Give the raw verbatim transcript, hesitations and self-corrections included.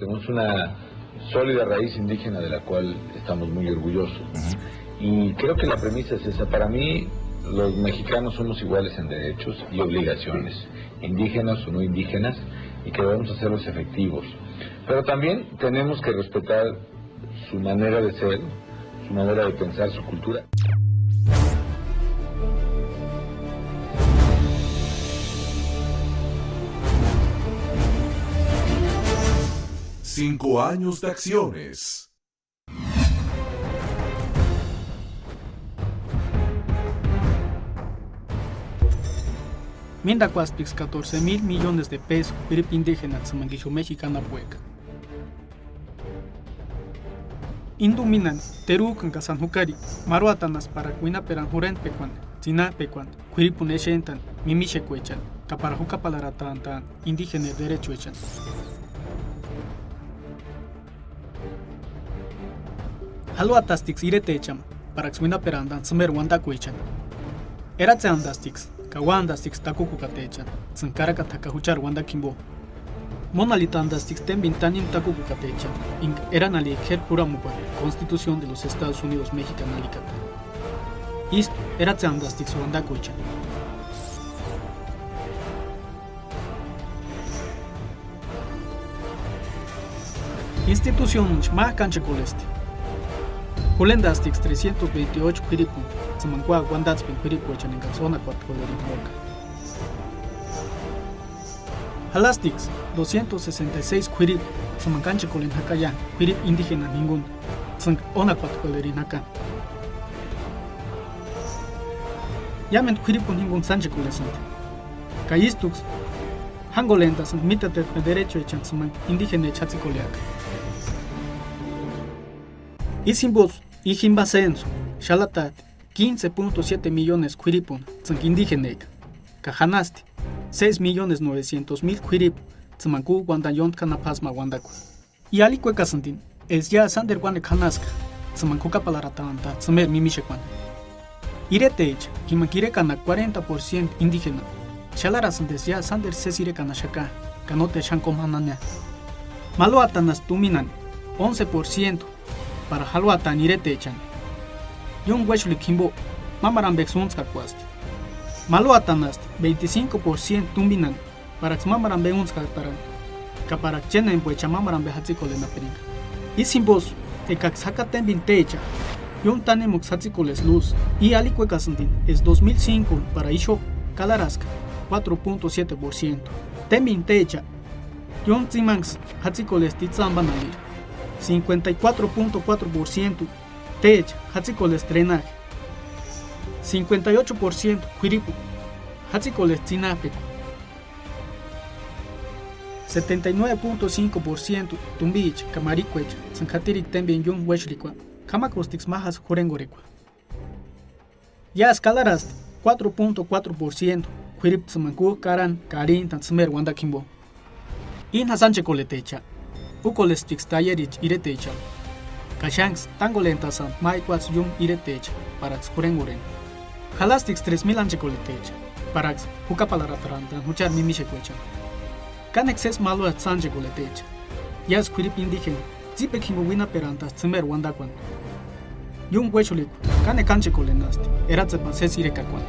Tenemos una sólida raíz indígena de la cual estamos muy orgullosos. Y creo que la premisa es esa. Para mí, los mexicanos somos iguales en derechos y obligaciones, indígenas o no indígenas, y que debemos hacerlos efectivos. Pero también tenemos que respetar su manera de ser, su manera de pensar, su cultura. Cinco años de acciones. Míndakuasptiksï catorce mil millones de pesos k'uiripu indígena tsïmanku ixu Méxiku anapueka. Íni tuminani terujkani ka sáni jukari marhuatanaspti parakua uinaperani jurhentpekuani, tsinap'ekuani, k'uiripuni exentani, mimixekuechani ka para jukapalaratantani indígeneri derechuechani. Jaluatastiksï iretechani paraksï uinaperantani tsïmeri uandakuechani. Eratseantastiksï ka úantastiksï takukukatechani tsîni karakata jaka juchari uantakua jimpo. Mónalitantastiksï témpini tanimu takukukatechani enka eranharhik'a k'éri juramukuani Constitución de los Estados Unidos Mexicano alikata. Ístu eratseantastiksï uantakuechani. Institucionecha mák'u ánchekorhesti. Jurhentastiksï trescientos veintiocho k'uiripuni tsîmani kuákua uantatspeni k'uiripuechani enkaksï ónakuatkorherini jauaka. Jalastiksï doscientos sesenta y seis k'uiripu tsîmani kánchekorheni jakaia k'uiripu indigenani jinkuni tsînka ónakuatkorherini jaka. Iámentu k'uiripuni jinkuni sánchekorhesïnti. Ka ístuksï jánkorhentasïnti mítatetpeni derechuechani tsîmani indigenecha jatsikorheaka. Ísï jimposï i jimpa sénsï xalatajti quince punto siete millones k'uiripuni tsînka indigeneka, ka janasti seis millones novecientos mil k'uiripu tsîmani kúkua uantani ióntki anapu jásï ma uantakua. I alikuekasïntini eska iásï sánteru uánekua janaska tsîmani jukapalaratant'a'ani tsîmeri mimixekuani. Iretecha jimanku irekanhaka cuarenta por ciento indígena, xalarasïnti eska iásï sánteru sési irekanhaxaka ka nóteru xáni kómu janhania. Maluatanasti tuminani once por ciento para jaluatani iretechani. Iúmu uéxurhikua jimpo mámaru ampeksï úntskakuasti. Maluatanasti veinticinco por ciento tuminani paraksï mámaru ampe úntskataranka ka paraksï chénhempuechani mámaru ampe jatsikorhenapirinka. Ísï jimposï, ekaksï jaka témpini técha iúmu tánemuksï jatsikorhesï luz, i alikuekasïntini eska dos mil cinco para ixu kalaraska cuatro punto siete por ciento. Témpini técha iúmu tsîmanksï jatsikorhesti itsï ampanhaniri, cincuenta y cuatro punto cuatro por ciento técha jatsikorhesti drenaje, cincuenta y ocho por ciento k'uiripu jatsikorhesti tsinap'ekua, setenta y nueve punto cinco por ciento tumpicha ka marhikuecha tsîni k'atirikua témpeni iúmu uéxurhikua k'amakustiksï ma jásï jurhenkorhekua. Iásï kalarasti cuatro punto cuatro por ciento k'uiripu tsîmani kúk'u karani ka arhintani tsîmeri uantakua jimpo. Íni jásï ánchekorhetecha, úkorhesptiksï tayericha iretechani, ka xánksï tánkorhentasïnti ma ekuatsï iúmu iretecha paraksï jurhenkorheni. Jalastiksï tres mil ánchekorhetecha paraksï jukapalaratarant'a'ani juchari mimixekuechani. Kánekua sési maluasti sánchekorhetecha. Iásï k'uiripu indígena tsípekua jimpo uinaperantaspti tsîmeri uantakuani. Iúmu uéxurhikua kánekua ánchekorhenasti eratsepani sési irekakuani.